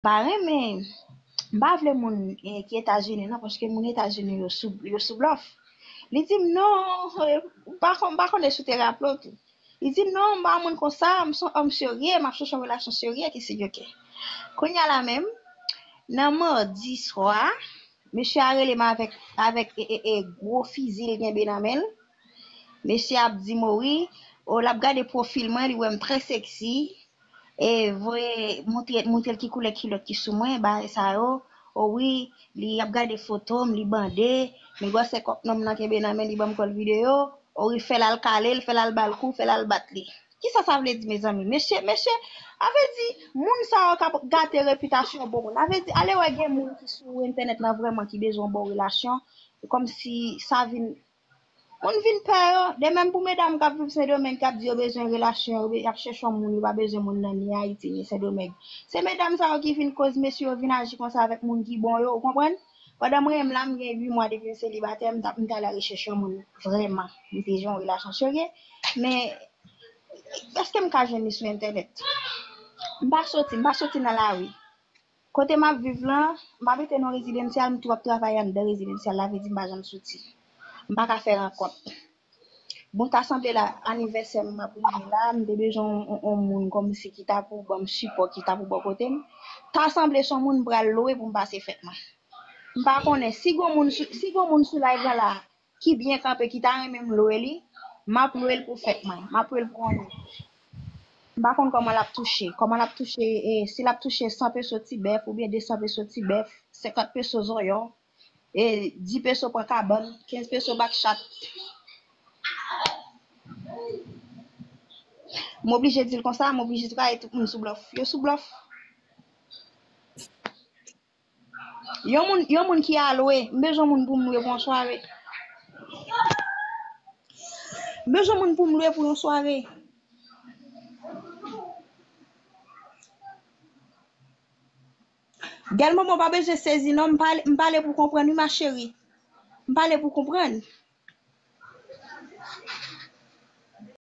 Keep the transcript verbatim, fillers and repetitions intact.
pa renmen, m pa vle moun eh, ki Etazini non, paske moun Etazini yo sou, yo sou blòf. Li di m non, eh, m pa kon- m pa konnen si w te raple w tou. Li di m non, m pa moun konsa, m se yon òm serye, m ap chèche yon relasyon serye ki si yo ke. Kounye a la menm, nan madi swa, mesye a rele m avèk, avèk e, e, e, gwo fizi l genbe nan men l. Mesye ap di m o wi, o l ap gade pwofil mwen, li wè m trè seksi. E voye montre montre l ki koulè kilòt ki sou mwen, bagay sa yo. O wi, li ap gade foto m, li bande, men gwosè kòk nonm nan kenbe nan men li ban m kòl videyo. O wi, fè l al kale l, fè l al ba l kou, fè l al bat li. Kisa sa vle di, mezanmi? Mesye, mesye, a vle di, moun sa yo k ap gate repitasyon bon moun. A vle di, ale wè gen moun ki sou entènèt lan vrèman ki bezwen yon bon relasyon, kòmsi sa vin moun vin pè yo, de menm pou medam k ap viv Sendomeng k ap di yo bezwen relasyon, yo be- y ap chèche yon moun, yo pa bezwen moun nan ni Ayiti ni Sendomeng. Se medam sa yo ki vin koz mesye yo vin aji konsa avèk moun ki bon yo, ou konprann? Pandan mwen menm la, m gen uit mwa depi m selibatè, m t ap m t al arechèche yon moun vrèman. M te jwenn yon relasyon serye, men èske m ka jwenn li sou entènèt? M pa soti, m pa soti nan lari. Kote m ap viv lan, m abite nan rezidansyal, m tou ap travay anndan rezidansyal la, vle di m pa janm soti. M pa ka fè rankont. Bon, ta sanble la, anivèsè m ap rive la, m te bezwen yon, yon, yon moun kòmsi ki ta pou ban m sipò, ki ta pou bò kote m. Ta sanble se yon moun m pral lwe pou m pase fèt mwen. M pa konnen si gon moun sou, si gon moun sou live la la, ki byen kanpe, ki ta renmen m lwe li, m ap lwe l pou fèt mwen. M ap lwe l pou yon jou. M pa konn kòman l ap touche. Kòman l ap touche, e, si l ap touche san peso ti bèf oubyen de san peso ti bèf, senkant peso zonyon, e, di peso pran kabann, kenz peso bak chat. M oblije di l konsa, m oblije di bagay tout moun sou blòf. Yo sou blòf. Yon moun, yon moun ki a lwe, m bezwen moun pou m lwe pou yon sware. M bezwen moun pou m lwe pou yon sware. Gèl manman pa bezwen sezi non, m pale, m pale pou konprann wi ma chérie. M pale pou konprann.